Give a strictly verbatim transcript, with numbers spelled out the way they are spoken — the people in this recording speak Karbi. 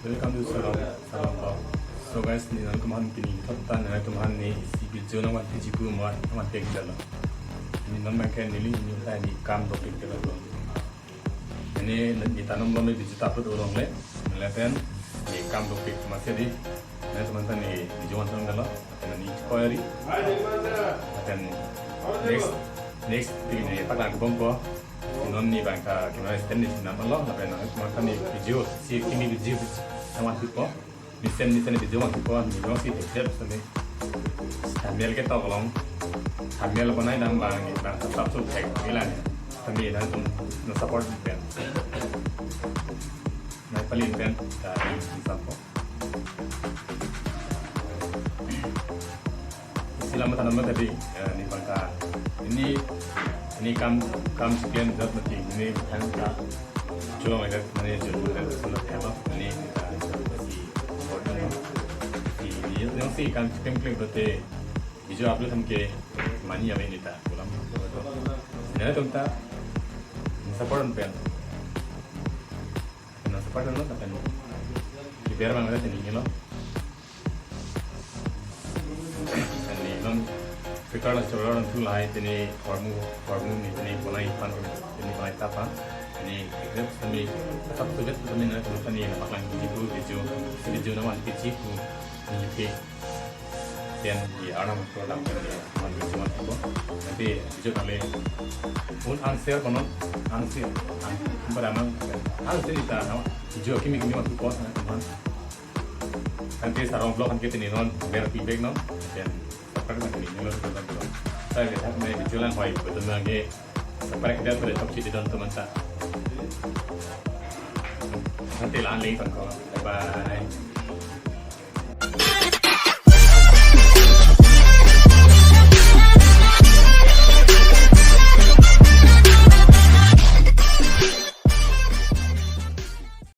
Welcome to Sarong, Sarong Vlog. So guys, ne nantum aphan pini thot ta ne nantum aphan ne isi video nangvanpiji pu ma nangvanpek dalo. Ne non abang ke neli ne ta ne kam dopik dalo. Ne ne ta non non ne video ta upload ulongle. Lapen ne kam dopik masi di. Ne nantum aphan ta ne video vanpon dalo. Lapen ne koyari. Lapen next, next thing ne paklang bom ko. Non ne abang ta camera stand ne chinam alo, lapen nantum aphan ne video, isi kimi video nangvanpipo. Mesen mesen video nangvanpipo, ne jongsi thekthe sitame. Thumbnail ketok along. Thumbnail bonai dam abang, abang sap sap so thek nila ne. Sitame nantum nang support pen. Nangpalin pen, ta sampo. Isi lam thanam tadi, eh, ne abang ta, ne, ne kam, kam sekian zat mati, ne abang ta, cuma mereka, ne cuma mereka, sudah apa, ne, kita, si, si, ne, yang si kam sekian klik berarti, video upload ham ke, mani apa ne ta, ulam, ne nantum ta, support pen. Nang support lo, lapen kiber abang ada sini lo. Ini non pikar lo, coba lo, nantu lahai, ini formu, formu ne, ini bonai pan, ini bonai tapa, ini grab sitame, tetap sulit sitame, nantu sitame, nangpaklang video, video, video nangvanpiji pu, ne ke. Pen di Arnam program pen di man video nangvanpipo. Nanti video kali un answer kono, answer, ang, pada mang, answer ne ta, no? Video kimi kimi nangvanpipo, nantum aphan. Nanti Sarong Vlog aphan ke tini non, ber feedback non, pen subscribe nanti ne, nilo program ko. Saya lihat me video lang hoi, betul lagi. Subscribe dia pada top city don teman sa. Nanti lang link ko. Bye bye.